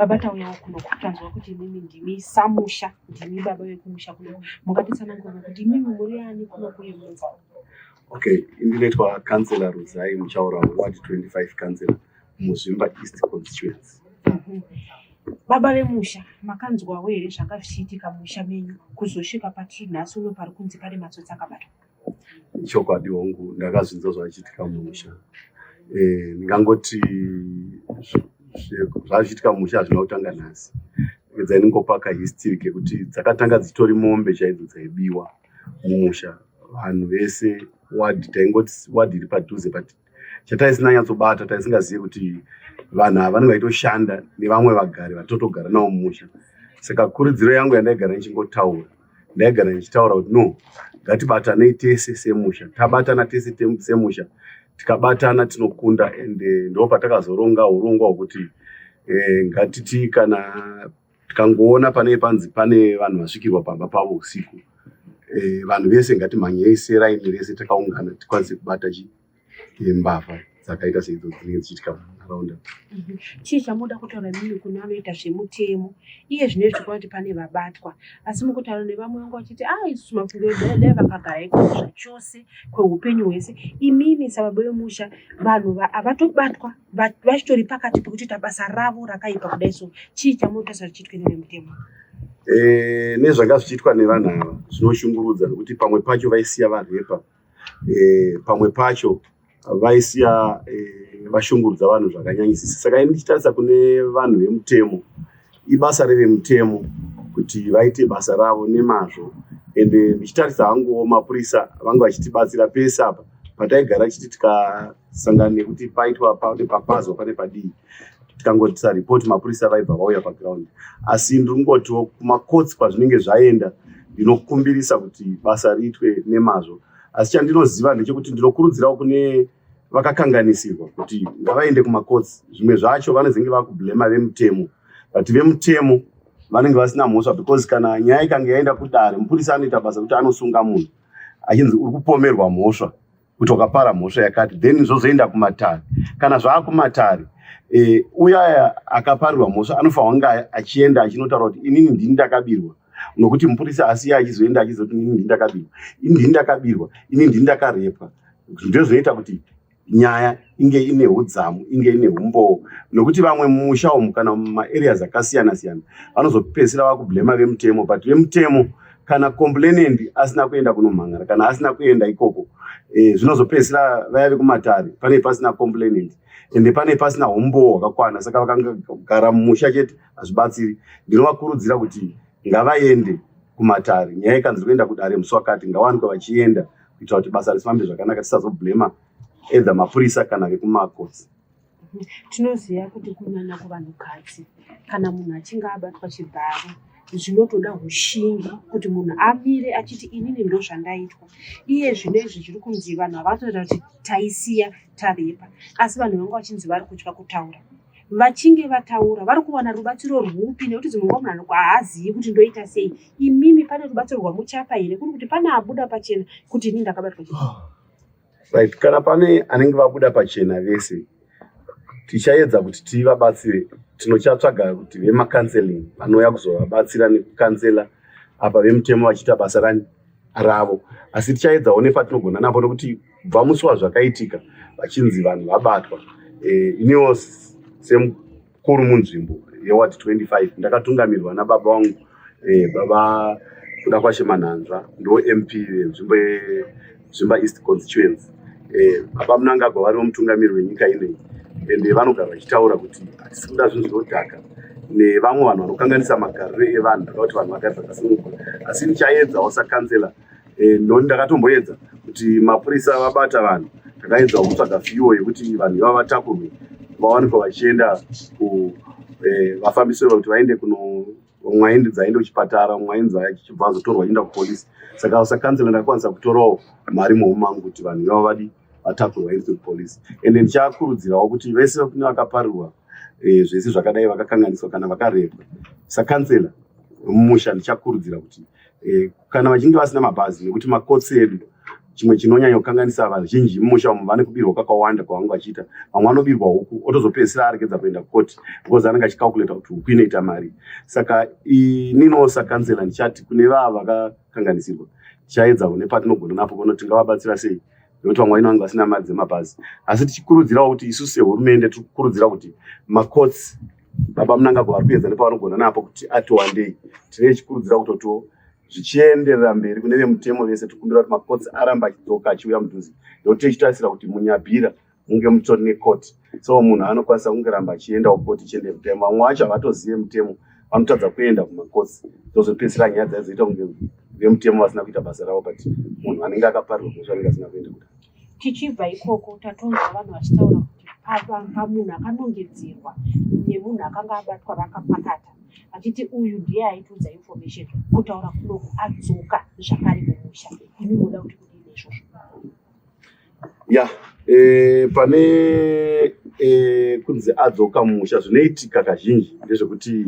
Baba, tauyawo kuno tanzwa kuti imimi ndimi samusha, ndimi baba vekumusha kuno. Mungatitsanangurira kuti imimi muri ani kuno kuye munzi? Okay, ndinoitwa Councillor Ruzai Muchaura, Ward 25 Councillor muZvimba East Constituency. Baba vemusha, makanzwawo here zvanga zvichiitika mumusha menyu kuzosvika patiri nhasi uno pari kunzi pane matsotsi akabatwa? Chokwadi, hongu, ndakazvinzwa zvachiitika mumusha. Ndingangoti zvachiitika mumusha hazvina kutanga nhasi. Regedzai ndingopa kahistory kekuti dzakatanga dzitori mombe chaidzo dzaibiwa mumusha. Vanhu vese ward taingoti ward iri padhuze, but chataisina nyatsobata, taisingazivi kuti vanhu ava vanenge vaitoshanda nevamwe vagari vatotogara navo mumusha. Saka kurudziro yangu yandaigara ndichingotaura, ndaigara ndichitaura kuti no, ngatibatanei tese semusha. Tabatana tese semusha, tikabatana tinokunda. Ende ndo patakazoronga urongwa hwekuti ngatiti kana tikangoona pane panzi pane vanhu vasvikirwa pamba pavo usiku, vanhu vese ngatimhanyei seraini rese takaungana, tikwanise kubata chi mbavha dzakaita seidzo dzinenge dzichiitika munharaunda. Chii chamunoda kutaura imimi kune vanoita zvemutemo iye zvino izvi kuti pane vabatwa, asi mukutaura nevamwe vangu vachiti a isusu mafungo edu dai vakagara ikoko zvachose kweupenyu hwese? Imimi sababa vemusha, vanhu havatobatwa vachitori pakati pekutoita basa ravo rakaipa kudai, so chii chamunotarisa chiitwe nevemutemo? Nezvanga zvichiitwa nevanhu ava zvinoshungurudza, nekuti pamwe pacho vaisiya varepa, pamwe pacho vaisiya vashungurudza vanhu zvakanyanyisisa. Saka ini ndichitarisa kune vanhu vemutemo, ibasa revemutemo kuti vaite basa ravo nemazvo. Ende ndichitarisa hanguwo, mapurisa vanga vachitibatsira pese apa pataigara chiti tikasangana nekuti paitwa pane papazwa, pane padii, tikangotisa ripoti, mapurisa vaibva vauya paground. Asi ndiri kungotiwo kumacourts kwazvinenge zvaenda, ndinokumbirisa kuti basa riitwe nemazvo. Asi chandinoziva ndechekuti ndinokurudzirawo kune vakakanganisirwa kuti ngavaende kumacourts. Zvimwe zvacho vanozenge vakublema vemutemo, but vemutemo vanenge vasina mhosva, because kana nyaya ikange yaenda kudare, mupurisa anoita basa kuti anosunga munhu achinzi uri kupomerwa mhosva kuti wakapara mhosva yakati, then zvozoenda kumatare. Kana zvaakumatare, uyaya akaparirwa mhosva anofanira kunge achienda achinotaura kuti inini ndini ndakabirwa, nokuti mupurisa asiya achizoenda achizoti inini ndini ndakabirwa, ini ndini ndakabirwa, ini ndini ndakarepwa. Ndozvinoita kuti nyaya inge ine udzamu, inge ine umbowo, nokuti vamwe mumusha umu kana mumaareas akasiyana siyana vanozopedzisira vakublema vemutemo. But vemutemo, kana complainant asina kuenda kunomhangara, kana asina kuenda ikoko, zvinozopedzisira vaya vekumatare pane pasina complainant, ende pane pasina umbowo hwakakwana. Saka vakangogara mumusha chete hazvibatsiri. Ndinovakurudzira kuti ngavaende kumatare. Nyaya ikanzi kuenda kudare musi wakati, ngawanikwe vachienda kuitira kuti basa rifambe zvakanaka, tisazoblema either mapurisa kana vekumacourts. Tinoziva kuti kunyanya kuvanhukadzi, kana munhu achinge abatwa chibharo, zvinotoda ushingi kuti munhu amire achiti inini ndo zvandaitwa. Iye zvino izvi zviri kunzi vanhu havatoita kuti taisiya tarepa, asi vanhu vanga vachinzi vari kutya kutaura. Vachinge vataura, vari kuwana rubatsiro rwupi? Nekuti dzimwe nguva munhu haazivi kuti ndoita sei. Imimi pane rubatsiro rwamuchapa here, kuri kuti pane abuda pachena kuti ini ndakabatwa chibharo? Right, kana pane anenge vabuda pachena vese, tichaedza kuti tivabatsire. Tinochatsvaga kuti vemacounseling vanouya kuzovabatsira nekucounsela apa vemutemo vachiita basa rani ravo. Asi tichaedzawo nepatinogona napo, nokuti kubva musi wazvakaitika vachinzi vanhu vabatwa, iniwo semukuru munzvimbo yeward 25 ndakatungamirwa nababa vangu, baba Kudakwashe Manhanzva, ndo MP venzvimbo yeZvimba East Constituency. Baba Mnangagwa variwo mutungamiri wenyika inei, ende vanogara vachitaura kuti hatisi kuda zvinhu zvinodhaka nevamwe vanhu vanokanganisa magariro evanhu. Toda kuti vanhu vagare zvakasununguka. Asi ndichaedzawo sakansela, noni ndakatomboedza kuti mapurisa vabata vanhu, takaedzawo kutsvaga fuel yekuti vanhu ivava vatakurwe, vawanikwa vachienda ku vafambiswe kuti vaende kuno, umwe ainzi aende kuchipatara, umwe ainzi achibva azotorwa achienda kupolisi. Saka sakansela ndakakwanisa kutorawo mari muhomwe mangu kuti vanhu ivava vadi vatakurwa vaendeswe kupolisi. Ende ndichakurudzirawo kuti vese kune vakaparirwa zvese zvakadai, vakakanganiswa kana vakarepwa, sakansela mumusha ndichakurudzira kuti kana vachinge vasina mabhazi, nekuti macourts edu Chimwe chinonyanya kukanganisa vazhinji mumusha umu, vane kubirwa kakawanda kwavanga vachiita. Vamwe vanobirwa huku, otozopedzisira aregedza kuenda kukoti because anenge achicalculata kuti huku inoita mari. Saka ininiwo sakansela ndichati kune vava vakakanganisirwa, tichaedza kune patinogona napo kuona tingavabatsira sei, nekuti vamwe vaino vange vasina mari dzemabhazi. Asi tichikurudzirawo kuti isusu sehurumende tiri kukurudzira kuti macourts, baba Mnangagwa vari kuedza nepavanogona napo kuti ati wandei. Tinenge tichikurudzira kutotiwo zvichienderera mberi kune vemutemo vese, tikumbira kuti macourts aramba achidzoka achiuya mudhuze, nekuti tichitarisira kuti muNyabira munge mutori necourt, so munhu anokwanisa kunge ramba achiendawo court ichiende mutemo. Vamwe vacho havatozive mutemo, vanotadza kuenda kumacourts, zozopedzisira nyaya dzacho dzoita kunge vemutemo vasina kuita basa ravo, but munhu anenge akaparirwa mhosva anenge asina kuenda kudai. Tichibva ikoko, tatonzwa vanhu vachitaura kuti pamunhu akanongedzerwa nemunhu akanga abatwa vakapakata, vachiti uyu ndiye aitiudza information. Kutaura kunoku adzoka zvakare mumusha. Imi munoda kuti kudini izvozvo? Ya, pane kunzi adzoka mumusha, zvinoitika kazhinji ndezvekuti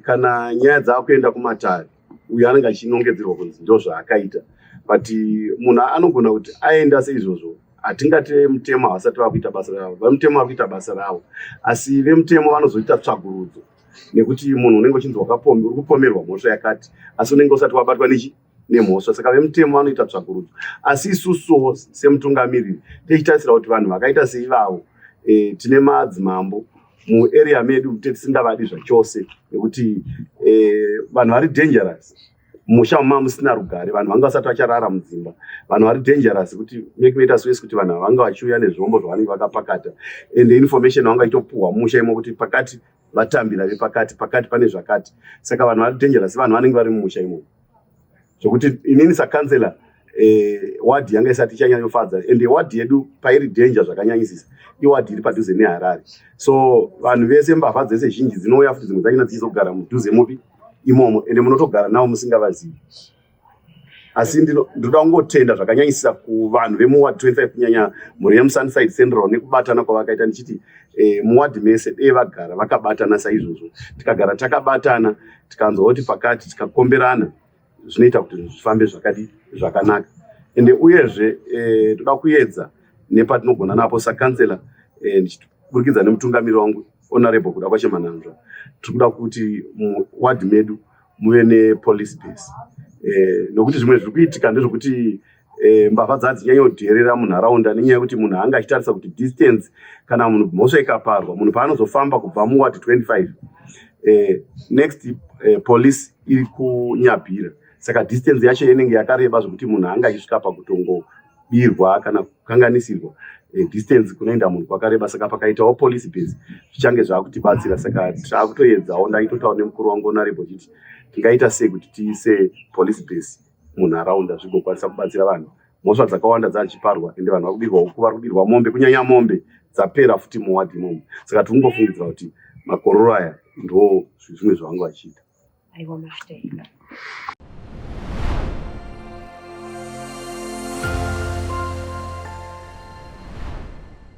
kana nyaya dzaakuenda kumatare, uyu anenge achinongedzerwa kunzi ndo zvaakaita, but munhu anogona kuti aenda seizvozvo. Hatingati vemutemo havasati vakuita basa ravo. Vemutemo vari kuita basa ravo, asi vemutemo vanozoita tsvagurudzo, nekuti munhu unenge uchinzi uri kupomerwa mhosva yakati, asi unenge usati wabatwa nechi nemhosva. Saka vemutemo vanoita tsvagurudzo, asi isusuwo semutungamiriri tichitarisira kuti vanhu vakaita seivavo, tine madzimambo muarea medu tisingavadi zvachose, nekuti vanhu vari dangerous. Musha muma musina rugare, vanhu vanga vasati vacharara mudzimba. Vanhu vari dangerous kuti make matters worse, kuti vanhu vanga vachiuya nezvombo zvavanenge vakapakata, and information vanga vachitopuhwa musha imo kuti pakati vatambira vepakati, pakati pane zvakati. Saka vanhu vari dangerous, vanhu vanenge vari mumusha imomo, zvokuti inini sakansela, wadhi yanga isati ichanyanyofadza. Ende wadhi yedu pairi danger zvakanyanyisisa, iwadhi iri padhuze neHarare, so vanhu vese, mbavha dzese zhinji dzinouya futi, dzimwe dzachona dzichizogara mudhuze mupi imomo, ende munotogara navo musingavazivi. Asi ndinoda kungotenda zvakanyanyisisa kuvanhu vemuward 25, kunyanya mhuri yemuSunnyside Central, nekubatana kwavakaita. Ndichiti muwadhi mese dei vagara vakabatana saizvozvo. Tikagara takabatana, tikanzwa kuti pakati, tikakomberana, zvinoita kuti zvifambe zvakadi zvakanaka. Ende uyezve toda kuedza nepatinogona napo sakansela, ndichiburikidza nemutungamiri wangu, Honorable Kudakwashe Mananzva, tiri kuda kuti muwadhi medu muve nepolice base, nokuti zvimwe zviri kuitika ndezvekuti mbavha dzadzinyanyodherera munharaunda nenyaya yekuti munhu anga achitarisa kuti distance, kana munhu mhosva ikaparwa, munhu paanozofamba kubva muward 25, next police iri kuNyabhira, saka distance yacho inenge yakareba zvokuti munhu anga achisvika pakutongobirwa kana kukanganisirwa. Distance kunoenda munhu kwakareba, saka pakaitawo police base zvichange zvakutibatsira. Saka taakutoedzawo, ndaitotaura nemukuru wangu Honorable chiti tingaita sei kuti tiise police base munharaunda, zvigokwanisa kubatsira vanhu. Mhosva dzakawanda dzachiparwa, ende vanhu vari kubirwa huku, vari kubirwa mombe, kunyanya mombe dzapera futi muwadhi imomo. Saka tiri kungofungidzira kuti makororo aya ndo zvimwe zvavanga vachiita. Aiwa, mazvita.